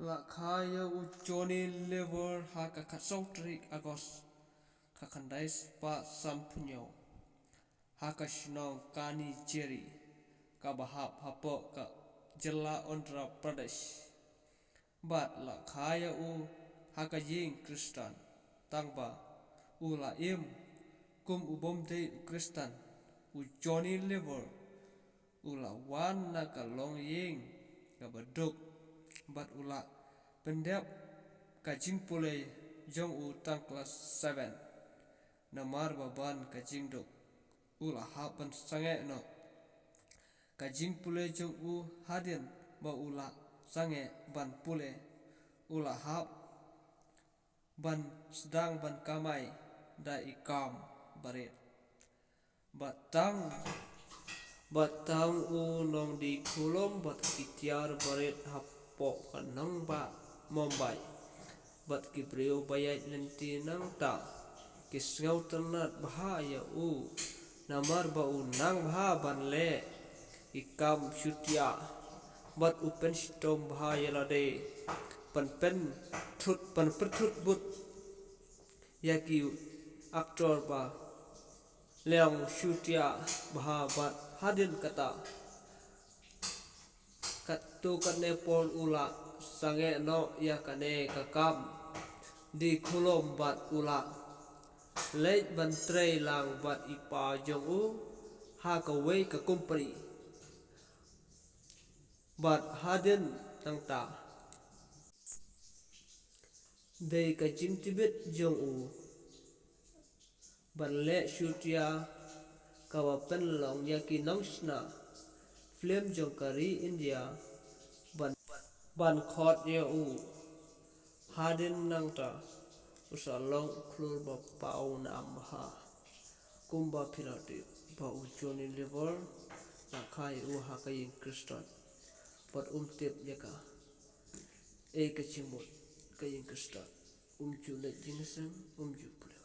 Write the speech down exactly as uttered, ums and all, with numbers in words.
La kha ïa u Johnny Lever ha ka khatsaw tarik August, ka khyndai spah sanphew hynñiew, ha ka shnong Kanijeri, kaba hap hapoh ka jylla Andhra Pradesh. Bad la kha ïa u ha ka ïing Khristan, tangba u la im kum u bym dei u Khristan. U Johnny Lever u la wan na ka longïing kaba duk, bad u la pyndep ka jingpule jong u tang klas seven. Namar ba ban ka jingduk, u la hap ban sangeh noh ka jingpule jong u. Hadien ba u la sangeh ban pule, u la hap ban sdang ban kamai da i kam barit. Bad tang, bad tang u nongdie khulom bad ki tiar barit hapoh ka nongbah Mumbai. Bad ki briew ba ïaid lynti nangta ki sngewtynnat bha ïa u, namar ba u nang bha ban leh i kam shutia. Bad u pynshitom bha ïa lade, pynpynthut, pynpynthut bud ïa ki actor ba long shutia bha. Bad hadien kata, katto katne por u la sangeh noh ïa kane ka kam die khulom bad u la leit ban trei lang bad i pa jong u ha kawei ka company. Bad hadien nangta, dei ka jingtbit jong u ban leh shutia kaba pynlong ïa ki nongshna film jong ka ri India ban, ban khot ïa u. Hadien nangta u sa long u khlur ba paw nam bha. Kumba phi la tip ba u Johnny Lever la kha ïa u ha ka ïing Khristan, bad um tip ïa ka, eh, ka jingmut ka ïing Khristan. Um ju leit jingïaseng, um ju pule.